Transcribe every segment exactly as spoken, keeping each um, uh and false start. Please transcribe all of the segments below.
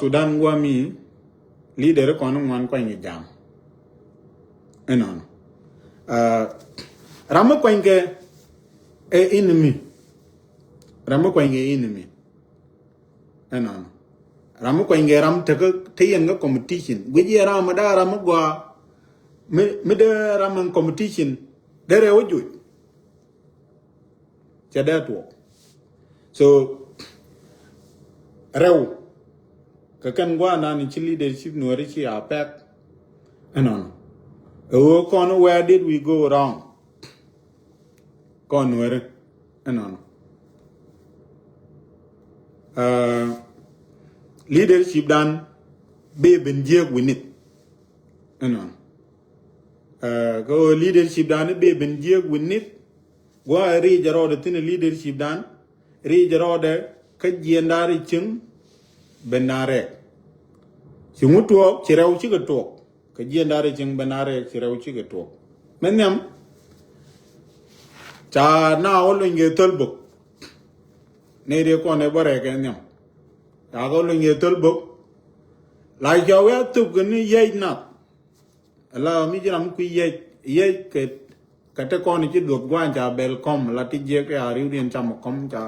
Sudan guami leader kɔn ŋuan kuany kɛ jam. Ɛnɔn. Ram mi kuany kɛ ɛ enemy. Ram mi kuany kɛ enemy. Ɛnɔn. Ram mi kuany kɛ ram tekɛ te yɛn kɛ competition. Guic yɛ ram mi daa ram mi gua mi dee ram mi competition. Dee rɛ wä juc. Cɛ dee tuɔk. So rɛw kɛ kɛn guanan ci leadership nuɔri ci a pɛk. Ɛnɔn. Ɛ ɣöö kɔn, where did we go wrong? Kɔn nuɔri ɛnɔn. Leadership dan bee ben jiek winit. Ɛnɔn. Kɛ ɣöö leadership dan bee ben jiek winit. Gua̱a̱ ric jɛ rɔɔdɛ thi̱n leadership dan. Ric jɛ rɔɔdɛ kä jiɛn da̱a̱ ri cieŋ ben da̱a̱ rɛɛk. Ci ŋut tuɔɔk, ci rɛw cikɛ tuɔɔk. Kä jiɛn da̱a̱ ri cieŋ ben da̱a̱ rɛɛk, ci rɛw cikɛ tuɔɔk. Mɛ nhiam ca na wä luny kɛ thöl bök. Nɛy dee kɔn ɛ bä rɛɛk kɛ nhiam. Ca kɛ luny kɛ thöl bök. La cɔw ya thop kɛ ni yɛc nath. Ala mi ji̱ ram kui̱ yɛc, yɛc kɛ kɛ te kɔn ci duɔth gua̱a̱n ca bɛl kɔm la ti jiɛk kɛ a riwdiɛn cam kɔm ca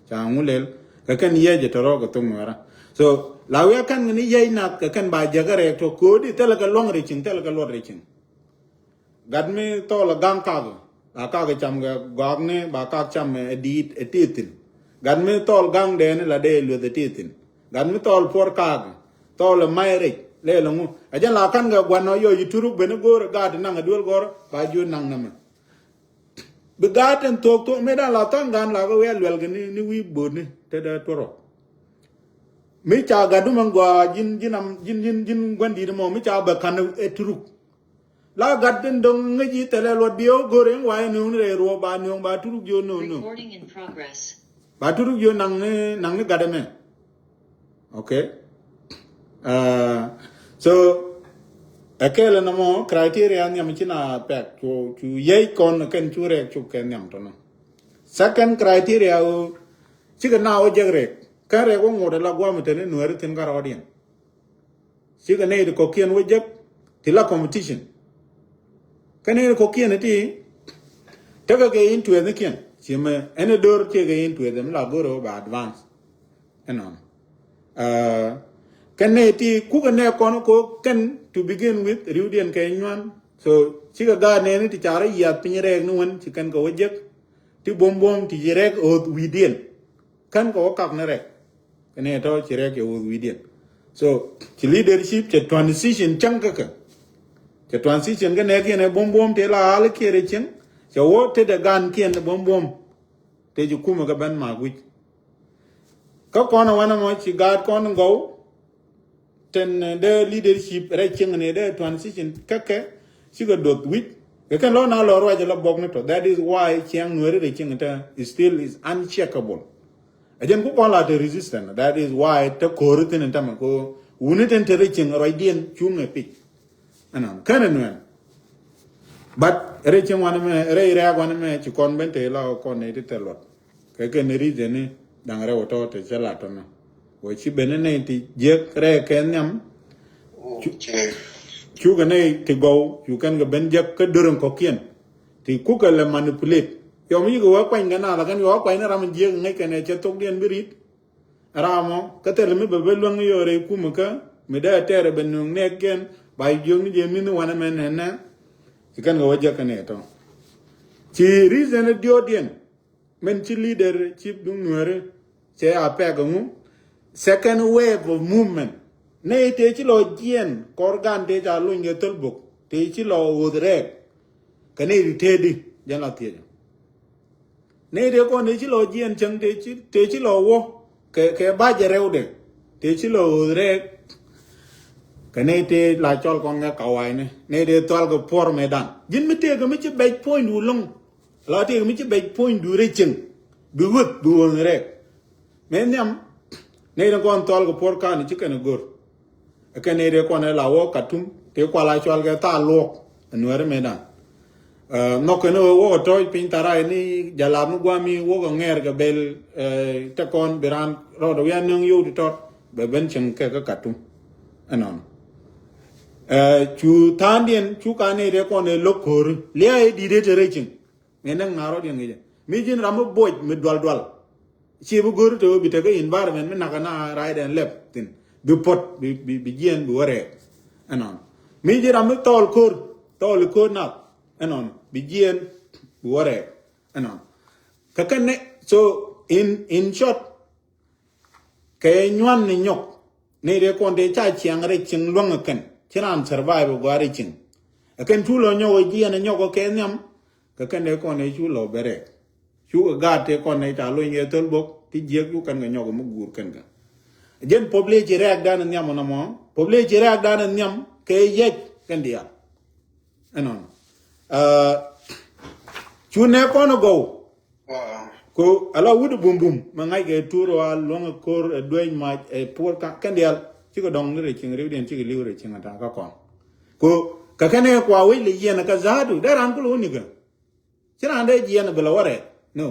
ca ŋu lɛl. Kɛ kɛn yɛc ɛ tɔrɔ kɛ thok nuɛra. So la wiɛ kɛn kɛ ni yɛc nath kɛ kɛn ba jiɛk kɛ rɛɛk tɔ ko̱o̱di thilɛ kɛ luɔ̱ŋ rɛ cieŋ, thilɛ kɛ luɔt rɛ cieŋ. Gat mi thɔɔl ɛ gaŋ kakɛ ba kakɛ cam kɛ gɔakni ba kak cam ɛ diit ɛ ti thi̱n. Gat mi thɔɔl gaŋ dɛɛni la dee lueth ɛ ti thi̱n. Gat mi thɔɔl puɔr kakɛ thɔɔl ɛ may rɛc lɛɛl ɛŋu. Ɛ jɛn la ka̱n kɛ gua̱n nɔ yɔc i̱ turuk ben i̱ go̱o̱r ɛ gaat i̱ naŋ ɛ duel gɔ̱r ba jiöt naŋ nɛmɛ. Bi gaat ɛn thuɔ̱k thuɔ̱k mëë da̱ŋ la tha̱a̱ŋ gaan la kɛ wi̱i̱ a luɛl kɛ ni wi̱i̱ bo̱o̱tni te dee tuɔrɔ. Mi ca gat dumɛ gɔaa ji̱n ji̱n am ji̱n ji̱n ji̱n gua̱n di̱t mɔ mi ca bɛ ka̱n ɛ turuk. La gat den dɔ̱ŋ ŋäc i̱ thɛlɛ luɔt bi ɣä go̱r in wa in nööŋ ni rɛy ruɔ̱ɔ̱k ba nööŋ ba turuk jiö nööŋ nööŋ. Recording in progress. Ba turuk jiö naŋ ni naŋ ni gat ɛmɛ. Okay. So ɛ kɛɛl ɛn ɛmɔ criteria nhiam ci na pɛk cu cu yɛc kɔn kɛn cu rɛɛk cuk kɛ nhiam tɔnɔ. Second criteria ɣöö cikɛ na wä jek rɛɛk kɛn rɛɛk wä ŋot ɛ la guam tɛn in nuɛri thin ka rɔɔdiɛn. Cikɛ nɛy ti kɔ̱kiɛn wä jek ti la competition. Kä nɛy ti kɔ̱kiɛn ti tekɛ kɛ in tuɛthnikiɛn ci mɛ ɛn ɛ do̱r tekɛ in tuɛth ɛm la go̱r ɛ wä ba advance. Ɛnɔn. Kɛn nɛy ti kukɛ nɛ kɔn ko kɛn to begin with riwdiɛn kɛ nyuan. So cikɛ gaat nɛɛni ti carɛ yiath piny rɛɛk ni wän ci kɛn kɛ wä jek ti buɔ̱m buɔ̱m ti ci rɛɛk ɣöth wi̱i̱diɛn. Kɛn kɛ wä kak ni rɛk kɛ ni tɔ̱ ci rɛk cɛ wuth wi̱diɛn. So ci leadership cɛ transition cäŋ kä kɛ. Cɛ transition kä nɛɛkiɛn ɛ buɔ̱m buɔ̱m tëë la al kiɛɛr ɛ cieŋ. Cɛ wä tetdɛ gan kiɛn ɛ buɔ̱m buɔ̱m tëë ci kumɛ kɛ ben mak wi̱c. Kä kɔn ɛ wanɛ mɔ ci gaat kɔn gɔw. Tɛn dee leadership rɛy cieŋ ni dee transition kä kɛ cikɛ duɔth wi̱c. Kɛ kɛn lɔ na lɔ ruac lɔ bɔk ni tɔ. That is why cieŋ nueri rɛy cieŋ tɛ still is uncheckable. Ɛ jɛn ku kɔn la te resistance. That is why te ko̱ri thin tɛmɛ ko wuni tɛn te rɛy cieŋ ruacdiɛn cuŋɛ pic. Ɛnɔn kɛn ɛ nuɛn. But rɛy cieŋ wanɛ mɛ rɛy rɛɛk wanɛ mɛ ci kɔn ben te la kɔn ni ti te luɔt. Kɛ kɛn ni reason ni da̱ŋ rɛw tɔ te cɛ la tɔnɔ. Wä ci ben ni nɛy ti jiäk rɛɛ kɛ nhiam. Cu- cukɛ nɛy ti gɔw cu kɛn kɛ ben jiäk kä during kɔ̱kiɛn. Ti kukɛ lɛ manipulate. Yɔm yikɛ wä kuany kɛ na la kɛn yɔ wä kuany ni ram jiäk ŋäc kɛn ɛ cɛ thokdiɛn bi rit. Ram mɔ kä thil mi bɛ ben luäŋ yɔ rɛy kumɛ kä mi dee tɛɛrɛ ben nuŋ nɛɛkiɛn ba jiökni jɛ mi̱th ni wanɛ mɛ nɛnɛ. Ci kɛn kɛ wä jiäk kɛn ɛ tɔ. Ci reason diɔ̱ɔ̱diɛn. Min ci leadership duŋ nueeri cɛ a pɛk ŋu. Second wave of movement. Nɛy tëë ci lɔ jiɛn kɔr gan tëë ca luny kɛ thöl bok tëë ci lɔ ɣöth rɛɛk. Kɛ nɛy ti tëëdi jɛn la thiecä. Nɛy tëë kɔn tëë ci lɔ jiɛn cäŋ tëë ci tëë ci lɔ wä kɛ kɛ bacɛ rɛwdɛ. Tëë ci lɔ ɣöth rɛɛk. Kɛ nɛy tëë la cɔl kɔn kɛ kawacni nɛy tëë thual kɛ puɔr mëëdan ji̱n mi tëëkɛ mi ci bɛc puɔ̱nydu loŋ. La tëëk mi ci bɛc puɔ̱nydu rɛy cieŋ bi ɣöth bi ɣöth rɛɛk. Mëë nhiam nɛy tëë kɔn thual kɛ puɔr kan ci kɛn go̱r. Ɛ kɛn nɛy tëë kɔn ɛ la wä Katum tëë kual a cual kɛ thaal luɔk ɛ nuɛri mëëdan. Nhɔk kɛn ɣöö wä kɛ tɔ̱ɔ̱c piny tharay ni jalap ni guami wä kɛ ŋɛɛr kɛ bɛl. Te kɔn bi raan rɔɔdɛ wian nöŋ yio̱w ti tɔt. bɛ ben cieŋ kɛ kä Khartoum. Ɛnɔnɔ. Cu tha̱a̱ŋdiɛn cu ka nɛy tëë kɔn ɛ lo̱k ko̱ri lia̱a̱ ɛ di̱t ɛ te rɛy cieŋ. Ŋi̱n ɛ ŋa̱r rɔ̱diɛn ŋi̱cɛ mi ji̱n ram mi boc mi dual dual. Ci bi go̱ri te ɣöö bi tekɛ environment mi nakä na raydɛn lɛp thi̱n bi puɔ̱t bi jiɛn bi wä rɛɛk. Ɛnɔnɔ mi ji̱ ram mi thɔɔl ko̱r thɔɔl ko̱r nath. Ɛnɔnɔ bi jiɛn bi wä rɛɛk. Ɛnɔnɔ. Kä kɛn nɛ so in in short kɛ nyuan ni nyɔk ni dee kɔn dee ca ciaŋ rɛy cieŋ luäŋ kɛn ci raan survive gɔaa rɛy cieŋ. Ɛ kɛn cu lɔ nyɔk jiɛn nyɔk kɛ nhiam. Kä kɛn dee kɔn dee cu lɔ bɛ rɛɛk. Cu kɛ gaat tëë kɔn dee ca luny kɛ thöl bok ti jiɛk cu kɛn kɛ nyɔk mi guur kɛn kɛ. Jɛn pop lee ci rɛɛk dan nhiam nɔmɔ pop lee ci rɛɛk dan nhiam kɛ yɛc kɛn diaal. Ɛnɔnɔ. Cu nɛ kɔn gɔw. Ko ala wut bumbum ma ŋa̱c kɛ tur wa luɔ̱ŋ ko̱r ɛ dueny mac ɛ puɔr ka kɛn dial. Cikɛ dɔŋ ni rɛ cieŋ riwdiɛn cikɛ liw rɛ cieŋ ata ka kɔn. Ko ka kɛn ɛ kua wec lɛ yiɛn ka za̱a̱du dee ran kul wuni kɛ. Ci ran dee jiɛn bi lɛ wä rɛɛk. No.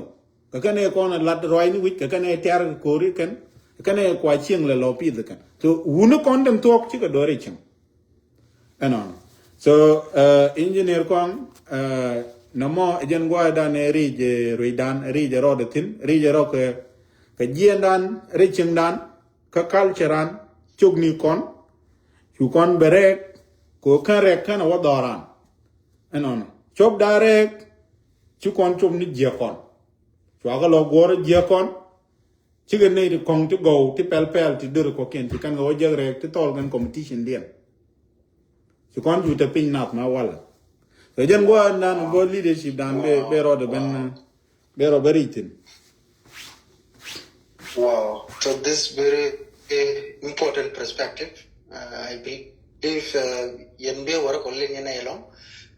Ka kɛn ɛ kɔn lat ruac ni wic ka kɛn ɛ tɛr kɛ ko̱ri kɛn. Ka kɛn ɛ kua cieŋ lɛ lɔ pith kɛn. So wuni kɔn den thuɔk cikɛ do̱r ɛ cieŋ. Ɛnɔnɔ. So engineer kɔaŋ nɔmɔ ɛ jɛn gua̱a̱dan ɛ ric ruicdan ric ɛ rɔɔdɛ thi̱n ric ɛ rɔ kɛ kɛ jiɛndan ric cieŋdan kä culturean. Cok ni kɔn cu kɔn bɛ rɛɛk. Ko kän rɛɛk kän ɛ wä dhɔran. Ɛnɔnɔ copdan rɛɛk. Ci kɔn cop ni jiɛk kɔn. Cuakɛ lɔ guɔ̱r jiɛk kɔn. Cikɛ nɛy ti kɔŋ ti gɔw ti pɛl pɛl ti döri kɔkiɛn ti kɛn kɛ wä jek rɛɛk ti thɔl kɛn competition diɛn. Ci kɔn ju te piny nath ma walɛ. Kɛ jɛn guɔ nan bɔ leadership dan bɛ bɛ rɔɔdɛ ben bɛ rɔɔdɛ ben ric thin. Wow, so this very uh, important perspective. Uh, I believe uh, yɛn bɛ wara kɔ liŋ yɛn ɛlɔŋ.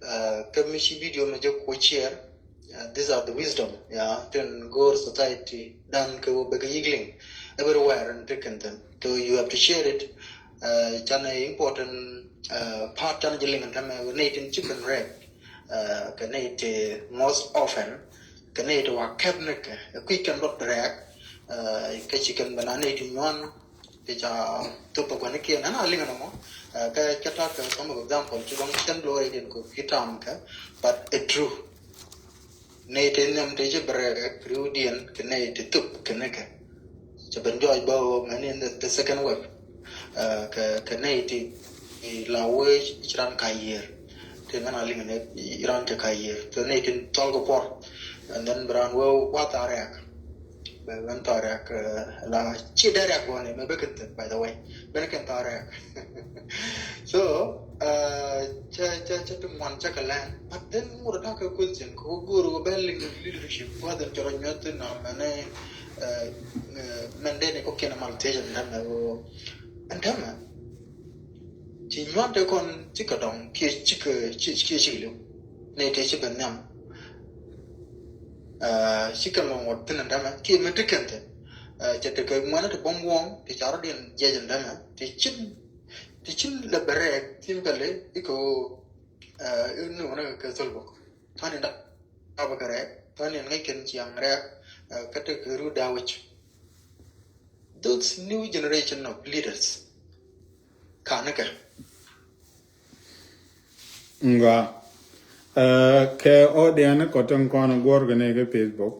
Uh, kä mi ci video mi jɛ kuɔ share. Uh, these are the wisdom. Yeah, tin goor society dan kɛ wä bɛ kɛ yik liŋ everywhere and taken them. So you have to share it. Uh, can a important uh, part can a liŋ and time uh, nate in chicken red. Uh, can it uh, most often. Kɛ nɛy ti wa kɛp ni kɛ ɛ kui̱ kɛn luɔt rɛɛk. Kɛ ci kɛn bɛ na nɛy ti nyuan ti ca thop ɛ gua̱nikiɛn ɛn a liŋ ɛn ɛmɔ. Kɛ cɛ ta̱a̱ kɛ some of example ci gɔŋ cɛn lo̱o̱ rɛy diɛn kɛ kui̱ ta̱a̱m kɛ. But ɛ true nɛy ti nhiam ti ci bɛ rɛɛk ri̱wdiɛn kɛ nɛy ti thop kɛ ni kɛ. Cɛ ben jɔɔc bä ɣöö mɛni in the, the second wave. Kɛ kɛ nɛy ti la wee ci ran ka yier. Ti ŋän a liŋ ni ran cɛ ka yier. Kɛ nɛy ti thɔl kɛ puɔr. And then bi ran wee wa tha rɛk. Bɛ ben tha rɛk la ci dee rɛk gɔni mɛ bɛ kɛ thin, by the way. Ben kɛ tha rɛk. So cɛ cɛ cɛ ti ŋuan cɛ kɛ lɛn. But then ŋur ta kɛ question kɛ wä go̱o̱r wä bɛ liŋ leadership wä then cɛ rɔ nyuɛ thin na mɛnɛ. Mɛn dee ni kɔ kiɛn mal thiec ɛn tɛmɛ ɣöö ɛn tɛmɛ ci nyuan te kɔn cikɛ dɔŋ kiɛ cikɛ kiɛ cikɛ liw. Nɛy te ci ben nhiam cikɛ lɔŋ wä thin ɛn tɛmɛ kiɛ mi ti kɛn thin. Cɛ tekɛ ŋuɛnɛ ti bɔm wuɔŋ ti ca rɔ diɛn jiɛc ɛn tɛmɛ ti cin ti cin lɛ bɛ rɛɛk thin bɛ lɛ ikɛ ɣöö. Ni ɣöö ni kɛ thol bɔk tani dak. Kap kɛ rɛɛk tɔ̱ ni ŋäc kɛn ciaŋ rɛɛk. Kä tekɛ rut da̱wec. Those new generation of leaders ka̱n kɛ. Nga kɛ audience kɔ tin kɔn guɔr kɛ ni kɛ Facebook.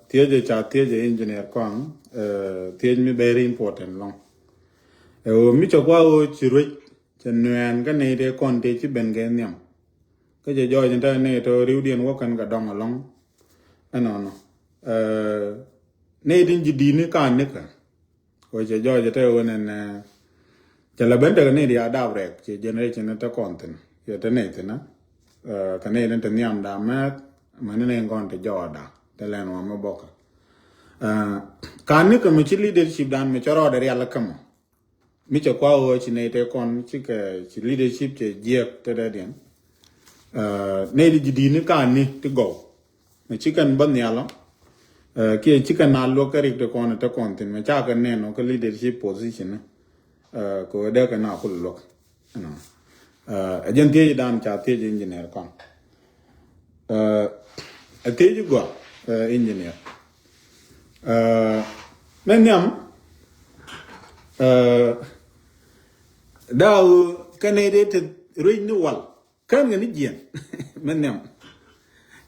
Thiecɛ ca thiecɛ engineer kɔn thiec mi very important lɔŋ. Ɛ ɣöö mi cɛ kua ɣöö ci ruec cɛ nuɛɛn kä ni tëë kɔn tëë ci ben kɛ nhiam. Kä jɛ jɔɔc ni tɛ ni tɔ riwdiɛn wä kɛn kɛ dɔŋ alɔŋ. Ɛnɔnɔ ni tin ji̱ di̱t ni ka nikä. Wä cɛ jɔɔc tɛ wä nɛn cɛ la ben tekɛ ni ria dap rɛk cɛ generation ni tɛ kɔn thin cɛ tɛ ni thin. Kɛ ni tin te nhiam da mɛth mɛ ni ni kɔn te jɔɔda te lɛn wä mɛ bɔkä. Ka nikä mi ci leadership dan mi cɛ rɔɔdɛ rial kä mɔ. Mi cɛ kua ɣöö ci nɛy tëë kɔn cikɛ ci leadership cɛ jiɛk te dee diɛn. Nɛy ti ji̱ di̱t ni ka ni ti gɔw. Mi ci kɛn bä nhial ɔ kiɛ ci kɛn na luäk kä rik ti kɔn te kɔn thin mi ca kɛ nɛn ɔ kä leadership position ni. Kɛ ɣöö dee kɛ na kul luäk. Ɛ jɛn thiec dan ca thiec engineer kɔn. Ɛ thiec gua engineer. Mɛ nhiam Ɛ, daw kɛn nɛy dee te ruec ni wal kɛn kɛ ni jiɛn. Mɛ nhiam.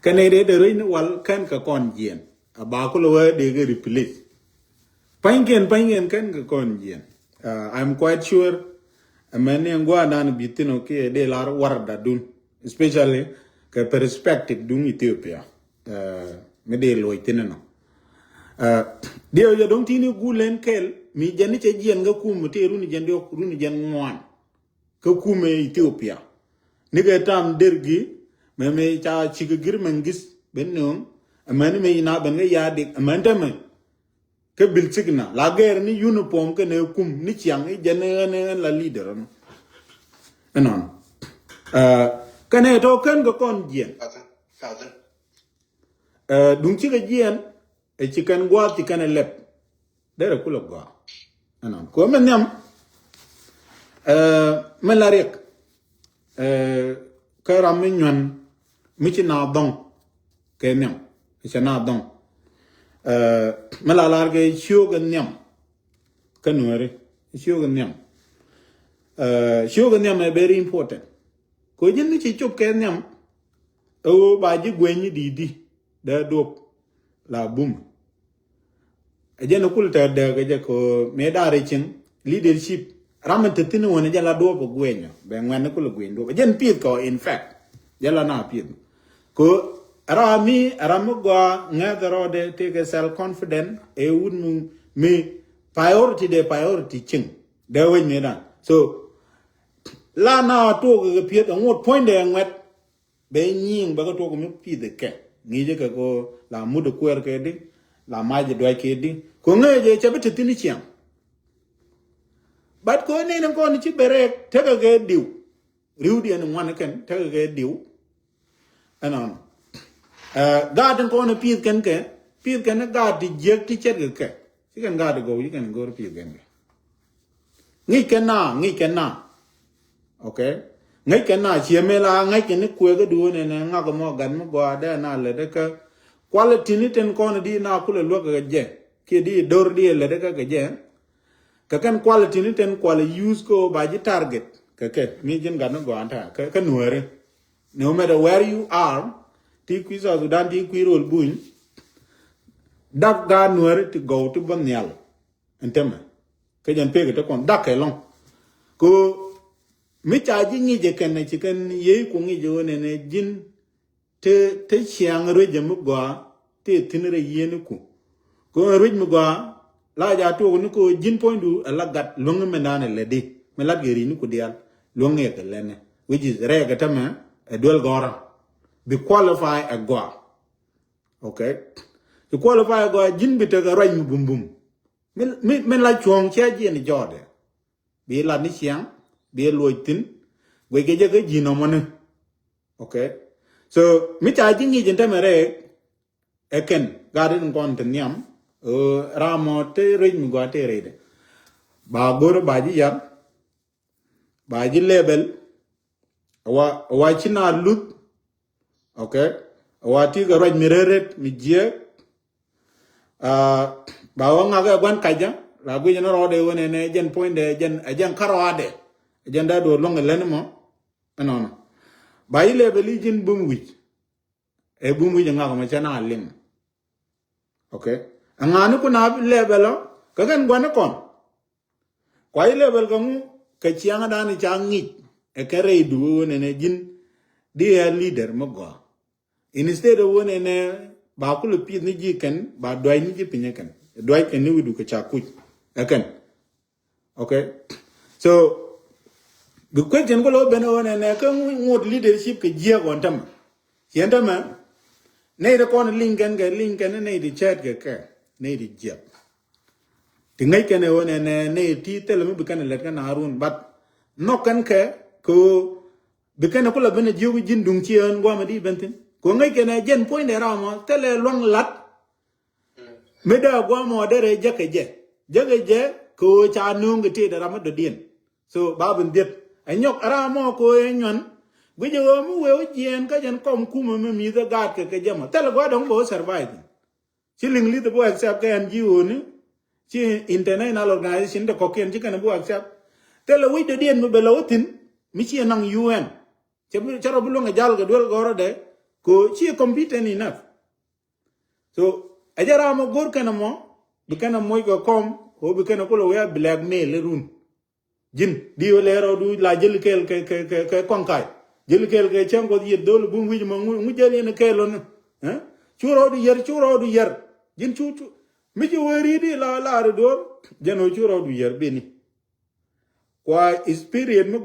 Kɛn nɛy dee te ruec ni wal kɛn kɛ kɔn jiɛn. A ba kulɛ wee dee kɛ replace. Pa̱nykiɛn, pa̱nykiɛn kɛn kɛ kɔn jiɛn. Ɛ, I'm quite sure. Ɛ, mɛn ni ɛn gua̱a̱r dan bi thin ɔ kiɛ dee lar war dadun. Especially kɛ perspective duŋ Ethiopia. Ɛ, mi dee luɔc thin nɔ. Ɛ, diɛ jɛ do̱ŋ tini gul ɛn kɛl mi jɛn ni cɛ jiɛn kä kum mi tëë runi jɛn diɔk runi jɛn ŋuan. Kä kum ɛ Ethiopia. Ni kɛ tam dergi mɛ mɛ ca cik gir mɛ ŋis ben nöŋ. Ɛmɛn mɛ ina ben kä yadik ɛmɛn tämɛ. Kä bil cikna la gɛr ni uniform kɛ nɛ kum ni ciaŋ i jɛn ni ɣän ɣän la leader ɛnɔ. Ɛnɔn. Ɛ, kɛnɛ tɔ kɛn kɛ kɔn jiɛn. Ɛ, duŋ cikɛ jiɛn. Ɛ ci kɛn gua̱a̱th ci kɛn ɛ lɛp. Derɛ kulɛ gɔaa. Ɛnɔn. Kuɛ mɛ nhiam. Ɛ, mɛ la riɛk. Ɛ, kä ram mi nyuan mi ci na dhɔŋ. Kɛ nhiam. Cɛ na dhɔŋ. Ɛ, mɛ la lar kɛ ciok ɛ nhiam. Kä nuɛri. Ciok ɛ nhiam. Ɛ, ciok ɛ nhiam ɛ very important. Kɛ ji̱n mi ci cop kɛ nhiam. Ɛ ɣöö ba ji̱ gueny ni di̱i̱t di̱ dee duɔp la bum. Ɛ jɛn kul tɛr dee kɛ jɛ kɛ ɣöö mëë da̱rɛ cieŋ leadership ram in te thi̱n wän ɛ jɛn la duɔp ɛ guenyɔ bɛ ŋuɛn ni kul ɛ gueny duɔp ɛ jɛn pieth kɔ in fact jɛn la na pieth. Kɛ ɣöö ram mi ram mi gɔaa ŋɛth rɔɔdɛ tekɛ self confident ɛ wut mi mi priority dee priority cieŋ dee wec mëë dan so la na tuɔk kɛ pieth ɛ ŋot puɔ̱nydɛ ɛ ŋuɛt. Bɛ nyiŋ bɛ kä tuɔk mi pith kɛ ŋi̱i̱cä kɛ ko la mut kuɛɛr kɛ di la mac duac kɛ di ko ŋee jɛ cɛ bi te thi̱n ciɛŋ. But ko nen kɔn ci bɛ rɛɛk tekɛ kɛ diw riw diɛn ŋuan kɛn tekɛ kɛ diw. Ɛnɔn gaat in kɔn pith kɛn kɛ pith kɛn gaat ti jiɛk ti cɛt kɛ kɛ ci kɛn gaat gɔw ci kɛn go̱r pith kɛn kɛ. Ŋic kɛn na ŋic kɛn na. Ok. Ŋäc kɛ na ciɛ mëë la ŋäc kɛ ni kuëë kä duun ɛn ŋak mɔ gat mi gɔaa dee na lät kä quality ni tin kɔn di na kulɛ luäk kɛ jɛ kiɛ di dor di lät kä kɛ jɛ. Kɛ kɛn quality ni tin kualɛ use ko ba ji̱ target kɛ kɛ mi ji̱n gat mi gɔaa ta kɛ nuääri. No matter where you are, ti kui̱ South Sudan ti kui̱ rol buny. Dak gaat nuääri ti gɔw ti bä nhial. Ɛn tämɛ kä jɛn pek ɛ te kɔn dak kɛ lɔŋ. Ko mi ca ji̱ ŋi̱c ɛ kɛn ɛ ci kɛn yey ku ŋi̱c ɛ ɣöö nɛnɛ ji̱n te te ciaŋ ruec ɛ mi gɔaa te thi̱n rɛy yieen iku. Ko ɣän ruec mi gɔaa la ja tuɔk ni ko ji̱n puɔ̱nydu ɛ la gat luäŋ mi naan ɛ lɛt di mi lat kɛ ri̱c ni ku diaal luäŋ ɛ kɛ lɛnɛ which is rɛɛk ɛ tämɛ ɛ duel gɔ̱rä bi qualify ɛ gɔaa. Ok. Ci qualify ɛ gɔaa ji̱n bi tekɛ ruac mi bumbum. Min la cuɔ̱ŋ cia jiɛn jɔɔdɛ bi lat ni ciaŋ bi luɔc thi̱n guic kɛ jɛ kä ji̱ nɔmɔni. Ok. So mi ca ji̱ ŋi̱i̱c in tämɛ rɛɛk ɛ kɛn gaat in kɔn te nhiam. Ram mɔ te rec mi gɔaa te rec dɛ ba go̱r ba ji̱ yar ba ji̱ level. Wa ci na luth. Ok. Wa ti kɛ ruac mi reret mi jiɛk. Ba wä ŋak ɛ gua̱n kacä la guic ni rɔɔdɛ wen ɛn ɛ jɛn puɔ̱nydɛ ɛ jɛn kä rɔɔdɛ ɛ jɛn dee duɔ̱ɔ̱r luäŋ ɛ län mɔ. Ɛnɔnɔ ba yi lɛpɛ li ji̱n bum wi̱c. Ɛ bum wi̱c ɛ ŋak mɔ cɛ na liŋ. Ok. Ɛ ŋa̱a̱ni kun a lɛpɛ lɔ kä kɛn gua̱n ni kɔn. Kua yi lɛpɛ lɔ kɛ ŋu kɛ ciaŋdan ca ŋic ɛ kɛ rɛy duwe wen ɛn ɛ ji̱n di ɛ leader mi gɔaa. Instead of wen ɛnɛ ba kulɛ pieth ni ji̱ kɛn ba duac ni ji̱ piny ɛ kɛn duac kɛn ni wi̱du kɛ ca kuc ɛ kɛn. Ok. So bi question kulɛ wä ben wen ɛnɛ kä ŋot leadership kɛ jiɛk ɣɔn tämɛ. Ciɛn tämɛ nɛy ti kɔn liŋ kɛn kɛ liŋ kɛn nɛy ti cɛɛt kɛ kɛ nɛy ti jiɛk. Ti ŋäc kɛn ɛ wen ɛnɛ nɛy ti thilɛ mi bi kɛn lɛt kɛn a run but nhɔk kɛn kɛ kɛ ɣöö bi kɛn kulɛ ben a jiök ji̱n duŋ ci ɣän guamɛ di ben thi̱n. Kɛ ŋäc kɛn ɛ jɛn puɔ̱nydɛ ram mɔ thilɛ luaŋ lat. Mi dee guamɔ derɛ jäkɛ jɛ jäkɛ jɛ kɛ ɣöö ca nööŋ kɛ tëëdɛ ram mi dɔ̱diɛn. So ba ben dhiet ɛ nyɔk ram mɔ kɛ ɣöö ɛ nyuan guic ɛ ɣöö mi wee wä jiɛɛn kä jɛn kɔm kumɛ mi mi̱i̱th ɛ gaatkɛ kɛ jɛ mɔ thilɛ gua̱a̱r dɔ̱ŋ bɛ wä survive. Ci liŋ li̱th bä accept kɛ ɛn ji̱ ɣööni Ci international organization te kɔkiɛn ci kɛn bi accept. Thilɛ wi̱c dɔ̱diɛn mi bɛ lɛ wä thi̱n mi ci naŋ U N. Cɛ bi, cɛ rɔ bi luäŋ ɛ jal kɛ duel gɔrä dɛ ko ci competent enough. So ɛ jɛ ram mɔ go̱r kɛn mɔ bi kɛn moc kɛ kɔm ko bi kɛn kulɛ wä blackmail run. Ji̱n di wä lɛ rɔɔdu la jil kɛɛl kɛ, kɛ, kɛ, kɛ kɔŋ kac. Jil kɛɛl kɛ cäŋ Kuɔth yieth dhol bum wi̱c mɔ ŋu, ŋu jɛl yɛn kɛɛl ɔni. Eh? Cu rɔɔdu yɛr, cu rɔɔdu yɛr. Ji̱n cu, cu. Mi ci wee ri̱t di la, la ri duɔr. Jɛn wä cu rɔɔdu yɛr bini. Kua spirit mi